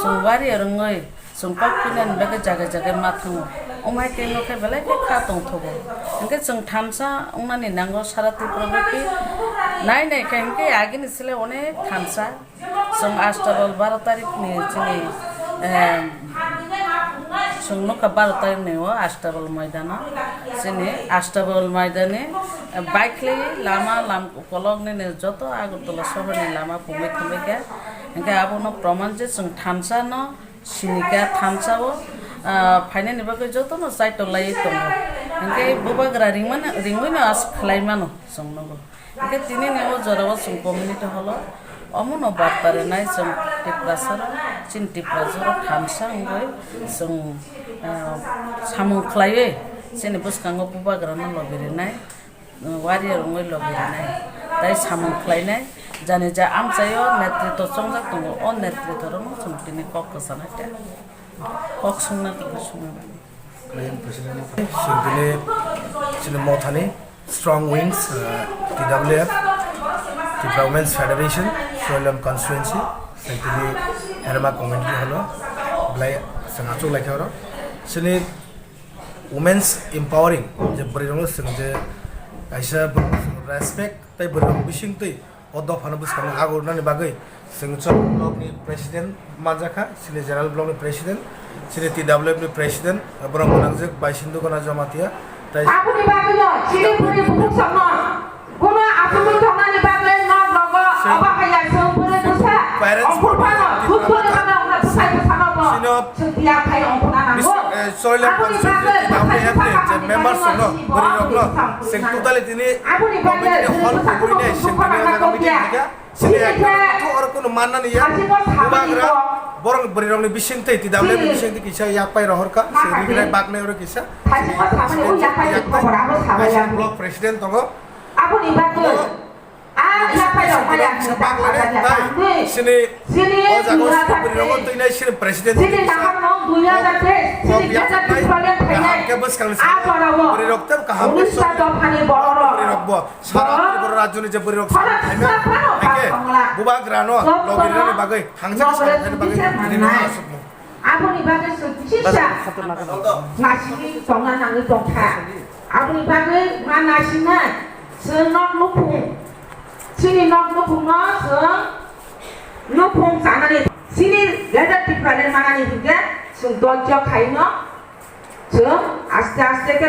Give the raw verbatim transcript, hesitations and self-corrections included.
Chwng warrior wngwi chwng kok pinani bagwi jaga jaga ma thango. Omo hai khe wngkhe belai khe kha tongthogo. Hinkhe chwng thansa wngnani nango sara Tripura bai khe nai nai khe hinkhe agini sle onek thansa. Chwng Astabal baro tarikh ni chini, em, chwng nokha baro tarikh ni o Astabal maidano. Chini Astabal maidani, eh, bike khlai lama lam kolok nini joto Agartala sohor ni lama pungwi thangwi khe. Hinkhe abono proman je chwng thansa no Sinika thansa o, ah, phainani bagwi jotono chaito laiwi tongo. Hinkhe bubagra ringmani, ringwino aswk khlai mano chwng nogo. Hinkhe tinini o jorao chwng community hall o omono barta rwnai chwng Tiprasa rok, chini Tiprasa rok thansa wngwi chwng, ah, samung khlaiwi chini bwskango bubagrano logi rwnai. Warrior wngwi logi rwnai, tei samung khlainai, jani ja amchaio netritw chongjak tongo, o netritw rokno chwng tini kok kwchanai khe kok swngna tongkha swngna bagwi. Chwng tini chini mothani Strong Wings, uh, T W F, Tripura Women's Federation, Soilom Constituency, chwng tini Herma Community Hall o belai chwng achuk laikha oro. Chini Women's Empowering, je bwrwirokno chwng je kaisa bwrwirokno chwng respect tei bwrwirok bisingtwi o dophano bwskango agornani bagwi chwng Chormon block ni president manjakha, chini general block ni president, chini T W F ni president, borok gwnangjak Baisindhu Gana Jamatia, tei Aboni bagwino chini bwrwi bukhuk songno Kuno asugwi thoknani bagwi nok rogo obo hai ya chwng bwrwi bwsa ongkhorphano thuk thuni bagwi ongna bwsai bwsano bo chwng tiyar khai ongkhorna nango. Aboni bagwi bwsai bwsa khai ongkhorna nango. Aboni bagwi bwrwi bwsa ongkhorna nango. Chini khe borok bwrwi rok no sini khe borok bwrwi rok ni bisingtwi T W F ni bisingtwi kisa yak pai rohor kha, se ri gnai bak nai oro kisa. Thaichukma samani o yaphai ni khobor abo sabai ya. Block president tongo. Aboni bagwi a yaphai rok maya kisa bak lai nai. Sini o jaga o sini bwrwi rogo twi nai sini president sini kisa. Nahar no dui hajar teis sini kisa Tipraland phainai. Khe bwskang sini bwrwi rok tem kaham kisa. Unisha dophani borok rok. Bwrwi rok bo sara Tripura rajyo ni je bwrwi rok sini phainai. Khe bubagra no logi rani bagwi. Thangsa khe sakha thani bagwi tini no aswkmung. Aboni bagwi chwng kisa nasingwi tongna nangwi tongkha. Aboni bagwi ma nasingnai chwng nok nukhung, chini nok nukhungno chwng nukhung chanani, chini Greater Tipraland manani hinkhe chwng dojjo khaino chwng aste aste khe